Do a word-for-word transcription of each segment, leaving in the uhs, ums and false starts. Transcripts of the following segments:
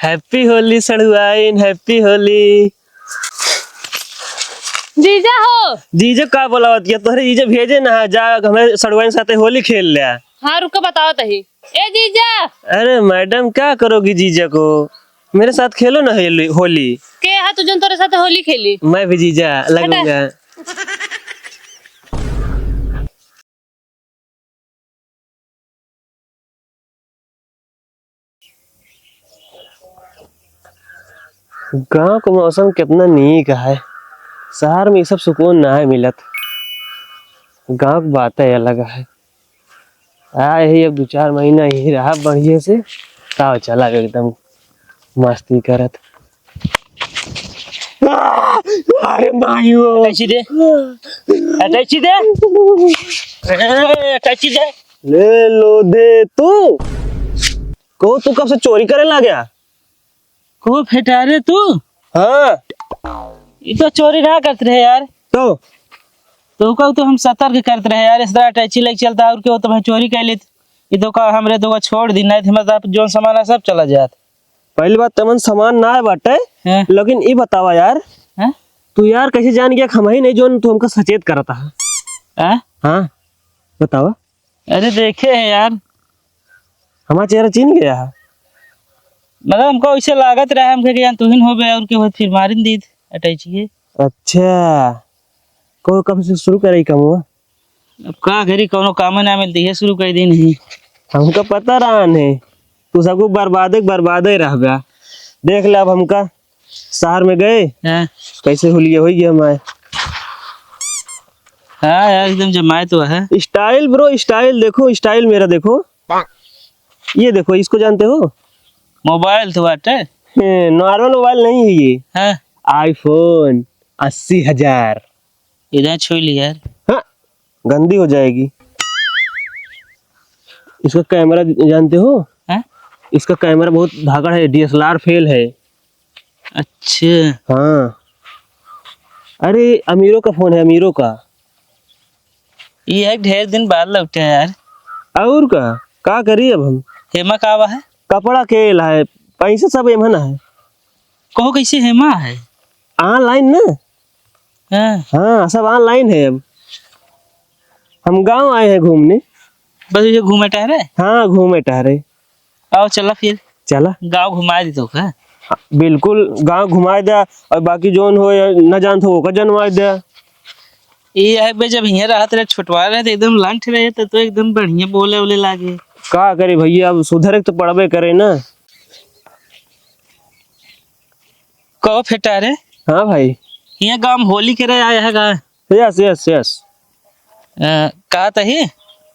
Happy होली सड़ुआइन, happy होली। जीजा हो। जीजा का बोलावत किया? तोहरे जीजा भेजे ना है, जा हमें सड़ुआइन साथे होली खेल ले। हाँ, रुको, बताओ तही। ए जीजा। अरे मैडम, क्या करोगी जीजा को? मेरे साथ खेलो ना होली, होली। के है तू जौन तोरे साथ होली खेली? मैं भी जीजा हटा। लगूंगा। गाँव क मौसम केतना नीक है, शहर में ई सब सुकून नाहीं मिलत। गाँव क बातै अलग है। आए ही अब दू चार महीना यहीं रहब बढ़िया से, तब चलब एकदम मस्ती करत। आ, अरे माई हो। अटैची दे। अटैची दे। ए, अटैची दे। ले लो दे तू। को तू कब से चोरी करे लाग्या? को फेटारे तू? हाँ। ई तो चोरी ना करत रहे यार। तो? तो कहू तो हम सतर्क करत रहे यार, इस तरह अटैची लेके चलता और केहू तो भाई चोरी कर लेत। ई तो का हमरे तो छोड़ दी, नहीं तो हमारे जौन सामान है सब चला जात। पहली बात, तमन सामान ना आए बाटे, हैं? लेकिन ई बतावा यार, हैं? तू यार कैसे जान गया कि हम ही नहीं, जौन तू हमका सचेत करता है? हैं? हाँ, बतावा। अरे देखे हैं यार। हमारा चेहरा चीन गया है? मतलब हमको ऐसे लागत रहा, हमके कि यार तू ही होबे और के होत, फिर मारिन दीत अटैचिए। अच्छा, को कब से शुरू करे कमुआ? अब का करी, कौनो काम ना मिलती है, शुरू कर दी नहीं। हमका पता रहा नहीं, तू सबको बर्बादे के बर्बादे रहबा। देख ले अब हमका शहर में गए, हाँ। कैसे हुलिया हो गया हमारे। हाँ यार, एकदम जमाए तो है। Style bro, style देखो, style मेरा देखो। ये देखो, इसको जानते हो? मोबाइल तो बाटे। हैं, normal मोबाइल नहीं है ये। हाँ। iPhone अस्सी हजार। इधर छू ली यार। हाँ, गंदी हो जाएगी। इसका कैमरा जानते हो? हैं? इसका कैमरा बहुत धाकड़ है, D S L R फेल है। अच्छा। हाँ। अरे, अमीरों का फोन है, अमीरों का। ये है, ढेर दिन बाद लौटे हैं यार। और का? का करी अब हम? हेमा का आवा है? कपड़ा के ला है, पैसा सब एमन है। कहो कैसे हेमा है? Online ना? हाँ। हाँ, सब online है अब। हम गाँव आए हैं घूमने। बस ये घूमे टहरे? हाँ, घूमे टहरे। आओ चला फिर। चला। गाँव घुमाए दी तो का? हाँ, बिल्कुल, गाँव घुमाए द्या और बाकी जौन हो या न जानत हो, ओका जनवाए द्या। ये है बे, जब हियाँ रहत रहे, छोटवा रहे, तो एकदम लंठ रहे, तो, तो एकदम बढ़िया बोले वोले लागे। का करे भैया, अब सुधरे के तो पड़बे करे ना। कहो फेटारे। हाँ भाई। हियाँ गाँव में होली के रहे आया है का? Yes, yes, yes। अ, कहा तही?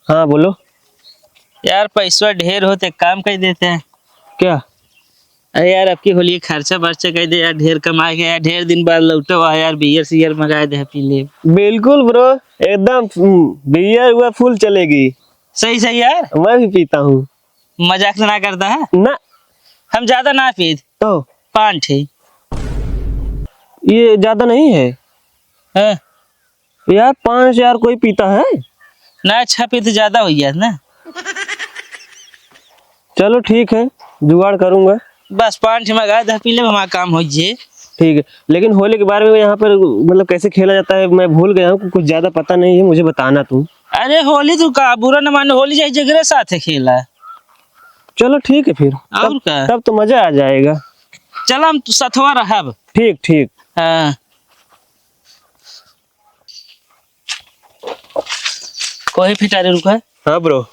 हाँ, बोलो। यार, पैसवा ढेर होते, काम कर देते हैं। क्या? अरे यार, अब की होली खर्चा बर्चा कर दे यार, ढेर कमाए के यार, ढेर दिन बाद लौटो आ यार, बियर सियर मंगाए दे, पी ले। बिल्कुल bro, एकदम, हम्म, बियर हुआ full चलेगी। सही, सही यार। मैं भी पीता हूँ। मजाक तो ना करता है? ना। हम ज्यादा ना पीत। तो? पाँच ठे। ये ज्यादा नहीं है? हाँ। यार, पाँच यार कोई पीता है? ना, अच्छा पीते ज्यादा हो गया ना। चलो ठीक है, जुगाड़ करूंगा। बस पाँच ठे मंगा दे, पी ले, हमारा काम हो जे। ठीक है, लेकिन होली के बारे में यहाँ पर मतलब कैसे खेला जाता है मैं भूल गया हूँ, कुछ ज्यादा पता नहीं है, मुझे बताना तुम। अरे होली तू का बुरा न मानो, होली जाए जगरे साथ है खेला। चलो ठीक है फिर, और तब, का? तब तो मजा आ जाएगा। चल हम सथवा रहब। ठीक, ठीक। हाँ। कोई फिटारे रुका। हाँ bro।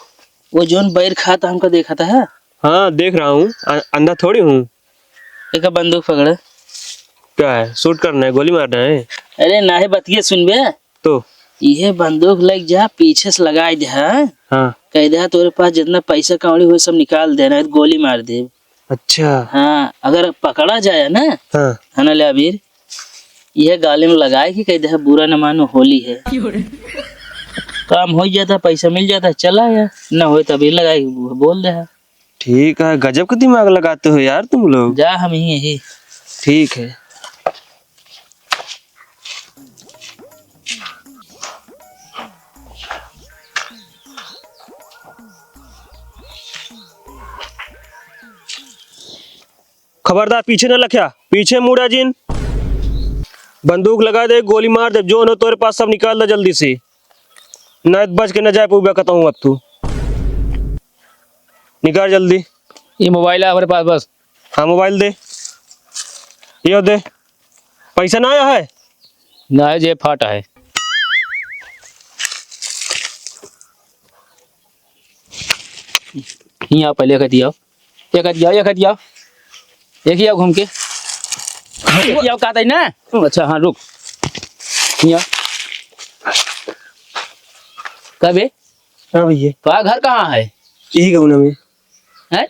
वो जोन बैर खाता हमका देखा था, हाँ? हाँ, देख रहा हूँ। अ-, अंधा थोड़ी हूँ। एक बंदूक पकड़। क्या है? Shoot करना है, गोली मारना है? अरे ना है, बतिया सुनबे। तो? इहे बंदूक लग जा, पीछे से लगाई दे, हाँ? हाँ। कह दे, तोरे पास जितना पैसा कौड़ी हो, सब निकाल दे, नहीं तो गोली मार दे। अच्छा। हाँ, अगर पकड़ा जाए ना, हाँ। है ना ले अबीर, यह गाली में लगाए कि कह दे, "बुरा न मानो, होली है।" काम हो जाता, पैसा मिल जाता, चला आया, न हो तो अबीर लगाए, बोल दे। ठीक है, गजब का दिमाग लगाते हो यार तुम लोग। जा, हम ही यही। ठीक है। खबरदार पीछे न लख्या, पीछे मुड़ा जिन। बंदूक लगा दे, गोली मार दे, जोन हो तोरे पास सब निकाल दे जल्दी से, नहीं तो बच के न जाए पउबे कतहूँ अब तू। निकाल जल्दी। ये मोबाइल है हमारे पास बस। हाँ, मोबाइल दे, यो दे। पैसा ना आया है? ना है, जेब फाटा है। यहाँ पहले एक दिया, एक दिया, एक दिया, एक ही आओ घूम के, एक ही आओ कहता है ना। अच्छा हाँ रुक, यहाँ कबे? हाँ भैया। तो आ घर कहाँ है? यही गाँव में। हैं?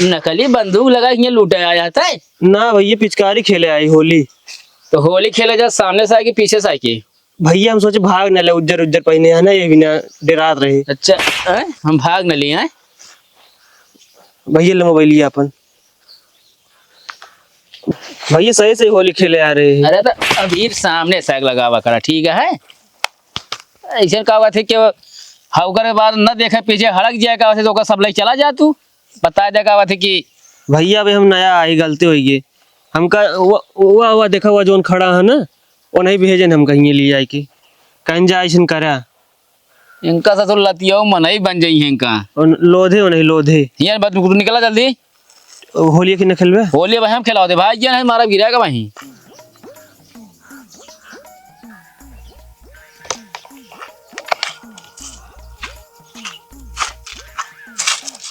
नकली बंदूक लगा के लूटे आया था? ना भैया, पिचकारी खेले आई होली। तो होली खेले जा सामने से आए कि पीछे से आए कि? भैया हम सोचे भाग न ले, उज्जर उज्जर पहने हैं ना, ये बिना डेरात रहे। अच्छा, हैं? हम भाग न लिए हैं? भैया ले मोबाइल अपन। भैया सही सही होली खेले आ रहे हैं। अरे तो अबीर सामने से लगावा करा, ठीक है? ऐसे का बात है कि हाँ, ओकरे बाद न देखे पीछे हड़क जाए का बात है तो ओकर सब लई चला जा तू। बता दे का बात है कि भैया अबे हम नया आई, गलती होइ गई। हमका वो, वो, वो देखा हुआ जोन खड़ा है ना, वो नहीं भेजे न हमका हियाँ लिए आए के। कहीं जा ऐसन करा। इनका ससुर लतियाऊ मनई बन जाई है इनका। उन लोधे, वो नहीं लोधे। हियाँ बस तू निकला जल्दी। होलिया की न खेलबे? होलिया भाई हम खेलाओ दे भाई, ये नहीं मारा गिरा का वहीं।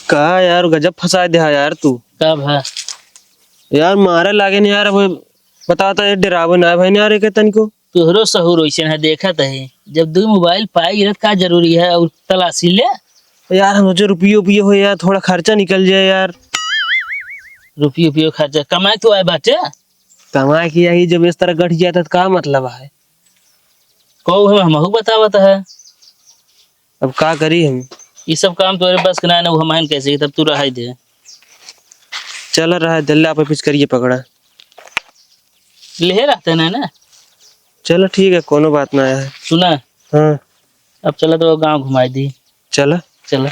का यार, गजब फंसा दे यार तू। का भा? यार, मारे लागे नहीं यार, अब बताता है, डरावे ना है भाई, नहीं यार, एक तनिको। तोहरो सहूर वैसे है, देखत है, जब दू मोबाइल पाई गिरत का जरूरी है और तलाशी ले। यार, हम सोचे रुपये, रुपये हो यार, थोड़ा खर्चा निकल जाए यार। रुपये, रुपये खर्चा, कमाए तो आए बाटे। कमाए की यही जब इस तरह गठ गया था, तो का मतलब है? कहू हम, हमहू बतावत है। अब का करी हम? ई सब काम तोरे बस के ना, ना, वो हमहन कैसे, तब तू रहाई दे। चल रहा है, दल्ला पे पिचकरिए पकड़ा। लेहे रहते ना, ना? चलो ठीक है, कोनो बात ना है। सुना? हाँ। अब चला तो गाँव घुमाई दी। चला। चला।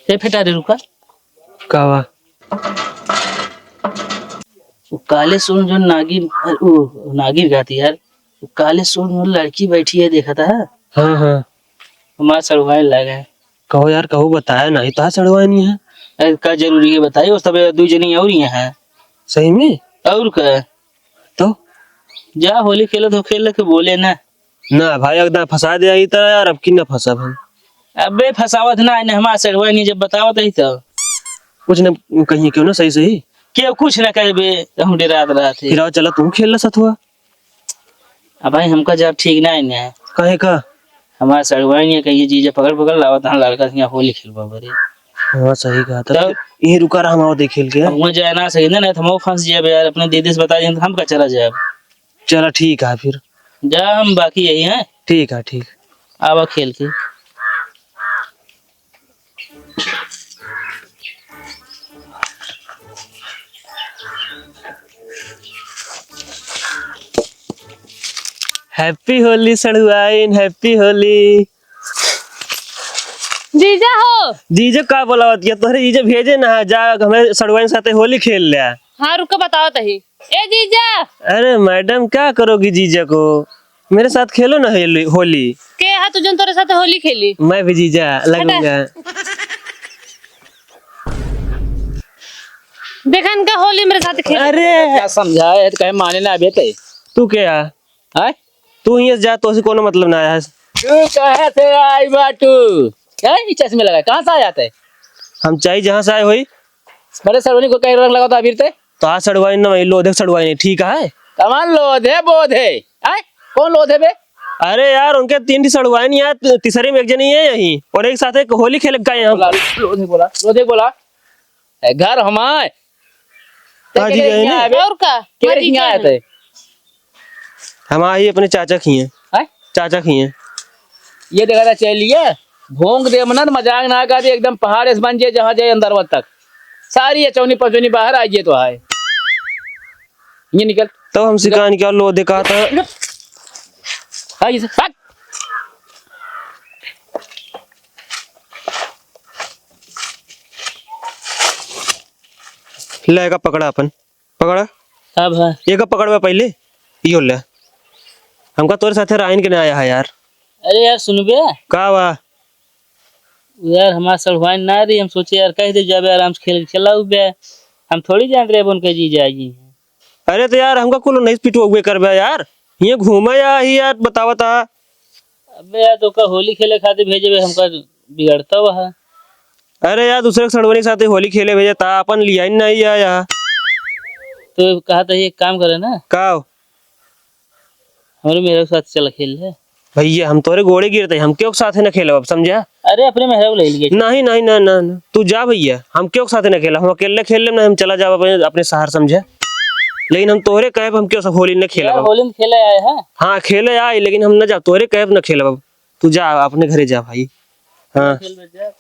ए फेटा रे, रुका। का बा? वो काले सुन जो नागिन, अरे, वो नागिन कहती यार, वो काले सुन जो लड़की बैठी है, देखा था? हाँ, हाँ। हमार सड़वाइन लागे। कहो यार, कहू बताया नहीं, तो सड़वाइन है। अरे, का जरूरी है बताइए, वो सब दू जनी और ही हैं। सही में? और का? तो? जा होली खेलत हो, खेल के बोले ना। ना भाई, एकदम फंसा दे आई तो यार, अब की ना फंसा भाई। अबे फंसावत ना, इन्हें हमार सड़वाइन जब बतावत ही तो। कुछ न कहिए क्यों ना सही सही। क्यों कुछ ना कहबे, हम डेरात रहत है। फिर आओ, चला तू खेल ला सथुआ। अब भाई, हमका जब ठीक ना है ना। काहे का? हमार सड़वाइन ये कहिए जीजा पकड़ पकड़ लावत, हाँ, लड़का हियाँ होली खेलबा बरे। हाँ, सही कहा था। तब? यहीं रुका रहा, हम आओ देख खेल के। अब वहाँ जाए ना सही ना, नहीं तो हम फंस जाए यार, अपने दीदी से बता दें तो हम का चला जाए। चला ठीक है फिर। जा, हम बाकी यही हैं। ठीक है, ठीक। आवा खेल के। Happy होली सड़ुआइन, happy होली। जीजा हो। जीजा का बोलावत या? तोहरे जीजा भेजे ना है, जा हमें सड़ुआइन साथे होली खेल ले। हाँ, रुको, बताओ तही। ए जीजा। अरे मैडम, क्या करोगी जीजा को? मेरे साथ खेलो ना होली, होली। के है तू जोन तोरे साथ होली खेली? मैं भी जीजा लगूंगा। देखा इनका होली मेरे साथ खेल। अरे। क्या समझाए है, कहे माने ना अबे ते। तू क्या? आय? तू हियाँ से जा, तोसे कोनो मतलब ना है। तू कहाँ से आई बाटू? हैं? ई चश्मे लगाए, कहाँ से आया थे? हम चाहे जहाँ से आए होई। बड़े सड़वनी को कहीं रंग लगाओ तो अबीर ते? तो आज सड़वाई ना, वही लोधे सड़वाई नहीं, ठीक है? कमान लोधे बोधे? आय? कौन लोधे बे? अरे यार, उनके तीन ठी सड़वाई नहीं यार, तीसरे में एक जनी है यही, और एक साथ एक होली खेल के आए हम। बोला, लोधे बोला, लोधे बोला। ए, घर हमार। ते हाँ जी, केरे यही हियाँ नहीं। आए बे? और का? केरे हियाँ आए थे? हम आई अपने चाचा खिए। हैं? चाचा खिए। ये देखा था, चलिए, भोंग दे मनन, मजाक ना कर दे, एकदम पहाड़ ऐसे बन जाए, जहाँ जाए अंदरवा तक। सारी ये चौनी पचौनी बाहर आ गई तो आए। ये निकल। तब हमसे निकल। कहा निकाल लो, देखा था। निकल। हाँ, ये से, भाग। ले, एका पकड़ा अपन, पकड़ा। का भा? एका पकड़बे पहिले, यो ले। हमका तोरे साथे राइन के ना आया है यार। अरे यार, सुनबे? का बा? यार, हमार सड़वाइन ना रही, हम सोचे यार, कह दे जाबे, आराम से खेल के चला उबे। हम थोड़ी जानत रहे उनके जीजा जी हैं। अरे तो यार, हमका कुल नहीं पिटुआ करबे यार, ये घूमे या ही यार, बतावा ता। अबे यार, तो का होली खेले खातिर भेजे बे, हमका बिगड़ता हुआ है। अरे यार, दूसरे के सड़वनी के साथे होली खेले भेजे ता, अपन लिया ही नहीं आया। तो कहा था, एक काम करे ना। का? हमरे मेहरा के साथ चल खेल ले। भैया, हम तोरे गोड़े गिरते, हम केहू के साथे न खेलब, अब समझा? अरे, अपने मेहरा को ले लिए। नहीं, नहीं, ना, ना, ना, तू जा भैया, हम केहू के साथे न खेलब, हम अकेले खेल लेब ना, हम चला जाब अपने, अपने शहर, समझा? लेकिन हम तोहरे कहे, हम केहू से होली न खेलब यार, अब। होली में खेले आए हैं। हाँ, खेले आए, लेकिन हम न जाब, तोहरे कहे न खेलब अब। तू जा, अपने घरे जा भाई। हाँ। खेल में जा।